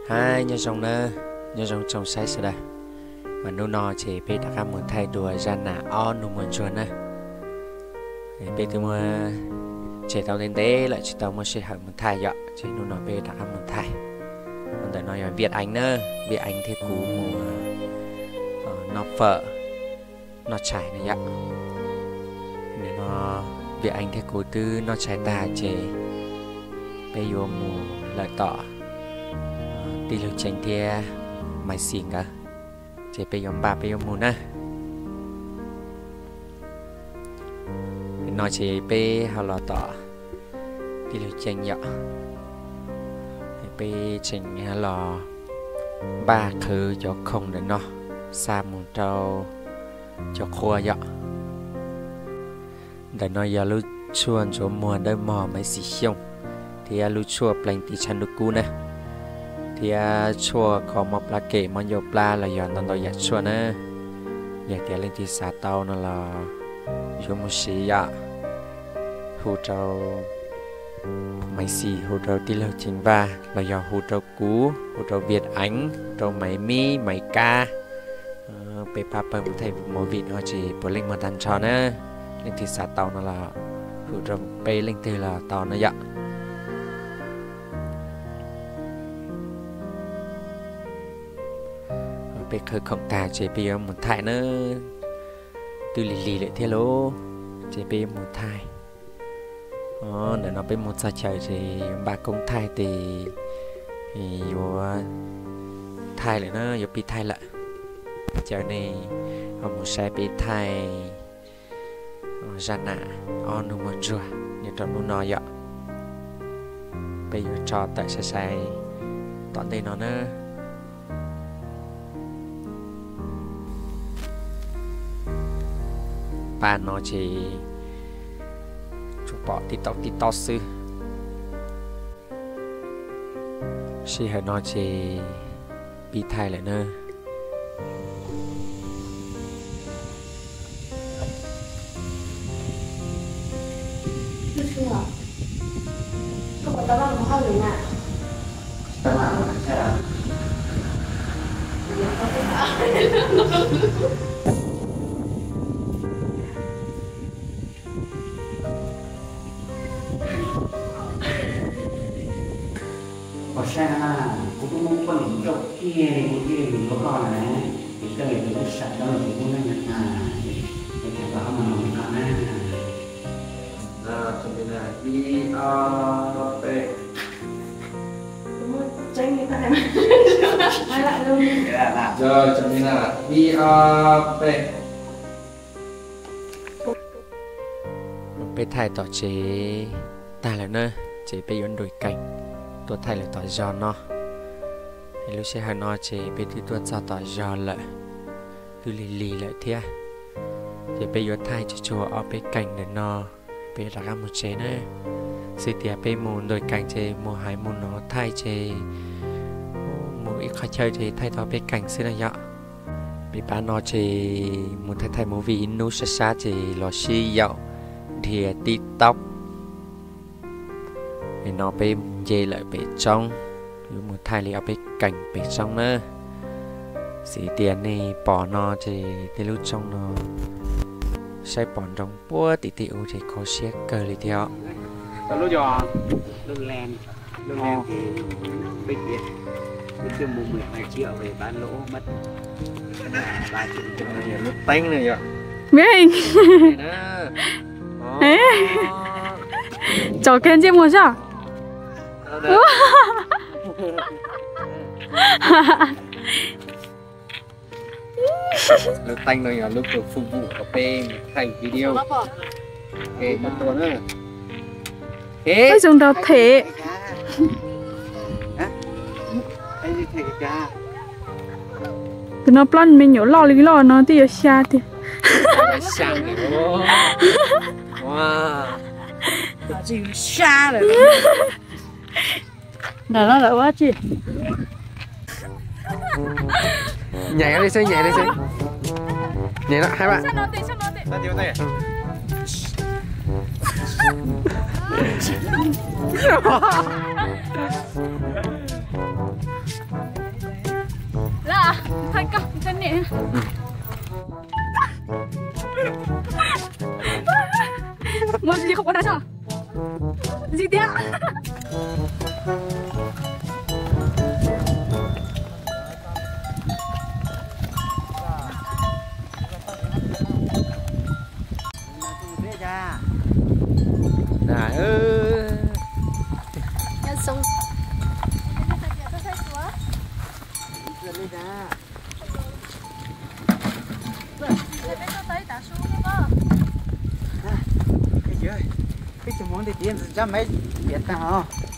Hais nyob zoo nawb, nyob zoo tsoom saib sawv daws. Mas hnub no ces peb rov qab mus thaij dua zaj nam ob nus muag ntsuag na. Peb twb muab tseg tau ntev ntev lawm tsis tau muaj sij hawm mus thaij yom, ces hnub no peb rov qab mus thaij. Ntawm no yog Viaj Eev na, Viaj Eev thiab kuv mus noj fawm noj tshais na yom. Nim no Viaj Eev thiab kuv twb noj tshais tag ces peb yuav mus lawm tom tij laug Ceev thiab Maiv Xis nkawd, ces peb yuav npaj peb yuav mus na. Nim no ces peb ho los tom tij laug Ceev yom, peb tseem los npaj qhwv cov khoom ntawm no xa mus rau cov qhua yom. Ntawm no yog lub tshuaj ntsuav muag dawb mog Maiv Xis Xyooj, thiab lub tshuaj pleev tiv tshav ntuj kub na, thiab tshuaj kho mob plab kem mob ncauj plab los yog ntau ntau yam tshuaj na. Yog tias leej twg xav tau no los yuav mus siv yom. Hu rau Maiv Xis, hu rau tij laug Ceev Vaj los yog hu rau kuv, hu rau Viaj Eev, hu rau Maiv Mib, Maiv Kab. Peb pab pawg mus thaij movie no ces puav leej muag tag nrho na. Leej twg xav tau no los hu rau peb leej twg los tau no yom. Peb qhwv khoom tag ces peb yuav mus thaij na. Twb lig lig lawm thiab lauj, ces peb yuav mus thaij. Ntawm no peb mus txog chaw ces yuav npaj koob thaij tes yuav thaij lawm na, yuav pib thaij lawm. Caw nej ho mus saib peb thaij zaj nam ob nus muag ntsuag nyob rau hnub no yom. Peb yuav tso tawm sai sai tom ntej no na. Pab no ces tsuas pom tib taub tib taub xwb. Sij hawm no ces pib thaij lawm na. Pom saib na, kuv twb muab poj niam nrauj kiag li, kuv thiaj li yuav koj na. Ces koj yog tus twb sam rau kuv na, es koj tau ob no los koj na. Ib, ob, peb. Ib, ob, peb. Peb thaij tom tsev tag lawm na, ces peb yuav nrug kees tuaj thaij lawm tom zos no. Es lub sij hawm no ces peb twb tuaj txog tom zos lawm, twb lig lig lawm thiab. Ces peb yuav thaij tsuag tsuag ob peb kees ntawm no, peb rov qab mus tsev na. Xwb tias peb mus nrug kees ces mus hais mus nov thaij ces mus ib qhov chaw ces thaij tau peb kees xwb na yom. Peb pab no ces mus thaij thaij movie ib hnub sab sab ces los sib yaum dhia TikTok. Nim no peb nce lawm pem roob, yuav mus thaij li ob peb kees pem roob na. Xwb tias nej pom no ces tej lub roob no saib pom nroo puag tim tej ub ces kho siab kawg li thiab. Lub teeb na yom. Tsom kiag ntsej muag zoj. Lub teeb no yog lub kws fwj vum rau peb thaij video. Ua zoo nrog them. Tus no plaub me nyuam loj li loj no twb yuav xya tiag. Ntawm no lawv ua dab tsi? Nyem li xwb, nyem li xwb. Nyem no, haib mas. Muaj zis qhov quav nrad tso. Zis tiag. Peb cov hmoob tiag tiag ntxim tsab maiv piav tag os.